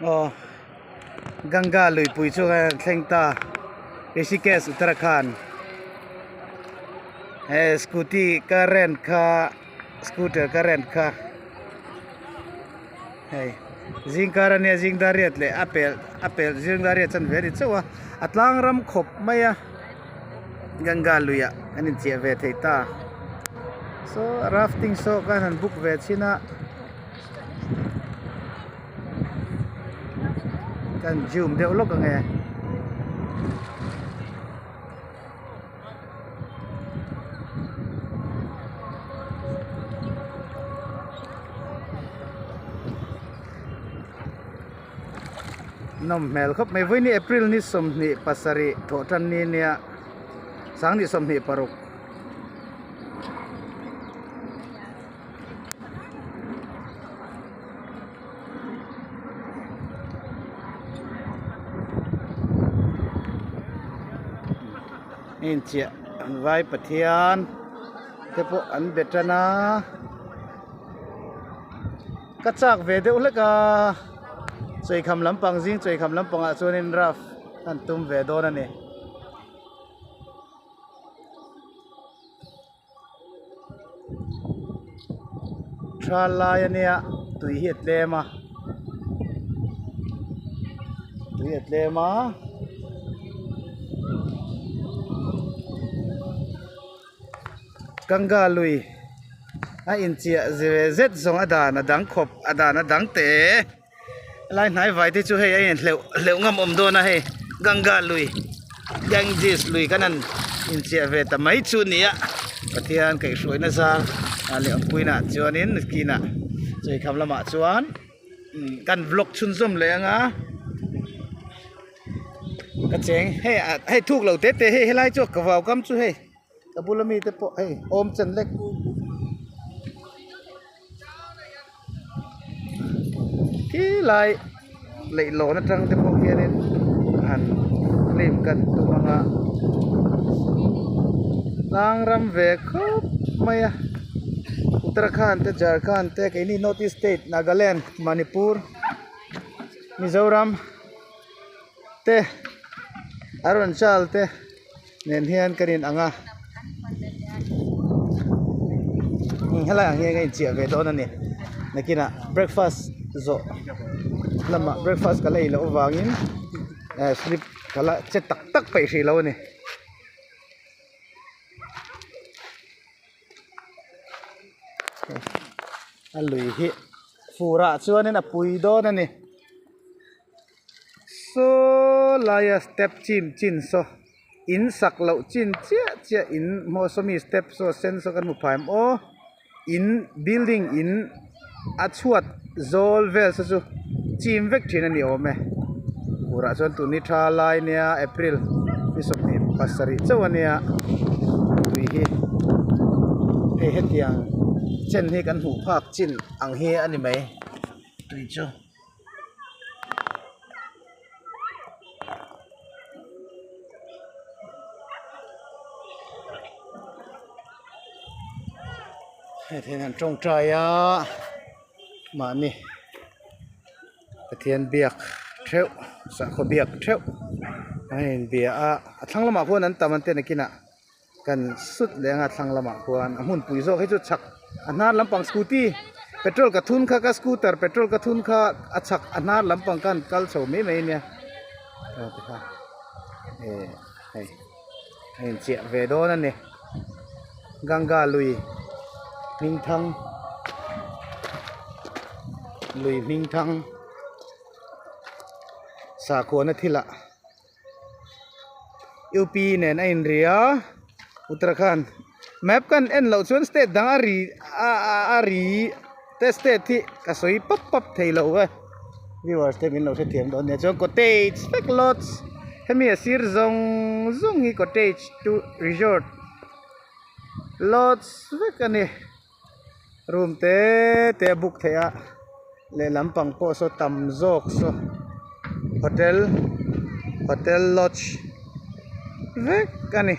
Aw Ganga luipui chu a thleng ta Rishikesh Uttarakhand he scooty ka rent kha scooter ka rent kha hei zingkar ania zing dar riat leh a pelh a pelh zing dar riat chanve a ni chauh a a tlang ram khawp mai a Ganga luiah an inchiah ve thei ta saw rafting saw khan han book ve chhin a. Kan zoom deuh lawk ang e. Nawm hmel khawp mai vawiin April ni 27 thawh tan ni nia sanghnih 26. Inchiah an vai pathian te pawh an be tan a ka chak ve deuh hlek a chawihkham lampang zing chawihkham lampangah chuanin rough an tum ve dawn a ni. Tha lai ania tui hi a tlem a tui a tlem a Ganga lui a inchiah ve zet zawng a dan a dang khawp a dan a dang teh e. Helai hnai vai te chu hei a in hleuh hleuh ngam awm dawn a hei Ganga lui Ganges lui kan han inchiah ve ta mai chu nia Pathian kaihhruaina zar ah leh awmpuina ah chuanin kinah cheikham lamah chuan kan vlog chhunzawm leh ang a ka cheng hei ah hei thuk lo te te hei helai chu ka vau kam chu hei ka bula mi te pawh hei awm chen lek. Khi lai leihlawn atang te pawh hianin han claim kan tum ang a tlang ram ve khawp mai a Uttarakhand te Jharkhand te keini north east state Nagaland Manipur Mizoram te Arunachal te. Nen hian kan in ang a helai ang hian ka inchiah ve dawn a ni nakinah breakfast zawh lamah breakfast ka la ei loh avangin eh slip ka la che tak tak peih hrih lo a ni. A lui hi furah chuanin a pui dawn a ni. Saw laia step chim chin saw in sak loh chin chiah chiah in maw sawmi step saw sen saw kan hmu phai ang aw in building in a chhuat zawl vel saw chu chim vek thin a ni awm e furah chuan tun hi tha lai nia april ni 27 chauh a nia tui hi hei hetiang chen hi kan hmuh phak chin ang hi a ni mai tui chu. Hei hian an tawngtai a mahni Pathian biak theuh sakhaw biak theuh an inbia a a thlang lamah khuan an tam an ti a nakinah kan sut leh anga thlang lamah khuan a hmunpui zawk hi chu chhak a hnar lampang scooty petrol ka thun kha ka scooter petrol ka thun kha a chhak a hnar lampang khan kal chho mai mai ania aw tikhan eh hei a inchiah ve dawn a ni Ganga lui hmingthang lui hmingthang sakhuana thilah. UP nen a inri a Uttarakhand map kan en loh chuan state dang a ri a a ri te state hi ka sawi pap pap thei lo ve viewers te min lo hrethiam dawn nia chuan cottage vek lodge hemi a sir zawng zawng hi cottage to resort lodge vek a ni room te te a book theih a lehlam pang pawh saw tam zawk saw hotel hotel lodge vek a ni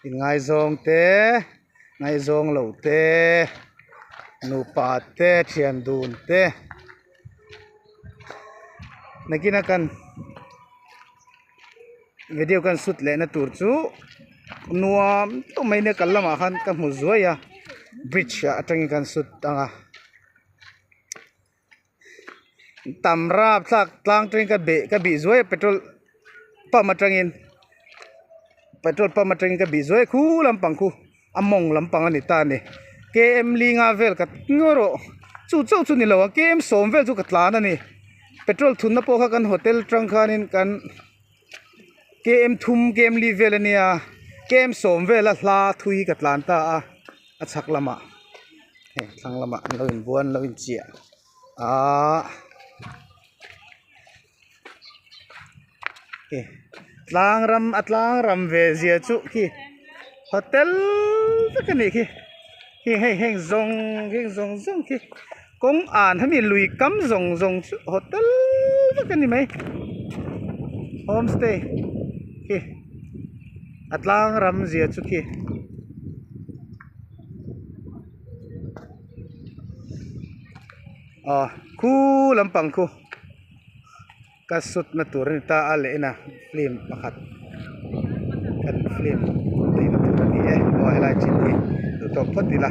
inngaizawng te ngaizawng lo te nupa te thian dun te. Nakina kan video kan shoot leh na tur chu nuam deuh mai nia kal lamah khan ka hmu zuai a bridge ah atangin kan shoot ang a tam rap thlak tlang atangin ka beh ka bih zuai a petrol pump atangin petrol pump atangin ka bih zuai a khu lampang khu a mawng lampang a ni ta a ni km li nga vel ka ngawi rawh chu chauh chu ni lo a km sawm vel chu ka tlan a ni petrol thunna pawh kha kan hotel atang khanin kan km thum km li vel a nia km sawm vela hla thui ka tlan ta a a chhak lamah hei thlang lamah an lo inbuan an lo inchiah ahh tlang ram a tlang ram ve zia chu khi hotel vek a nih khi khi hei heng zawng heng zawng zawng khi kawng an hemi lui kam zawng zawng chu hotel vek a ni mai homestay khi a tlang ram zia chu khi. Aw khu lampang khu ka shoot na tur a ni ta a leh en a film pakhat kan film tih na tur a ni e aw helai chin hi duh tawk phawt ila.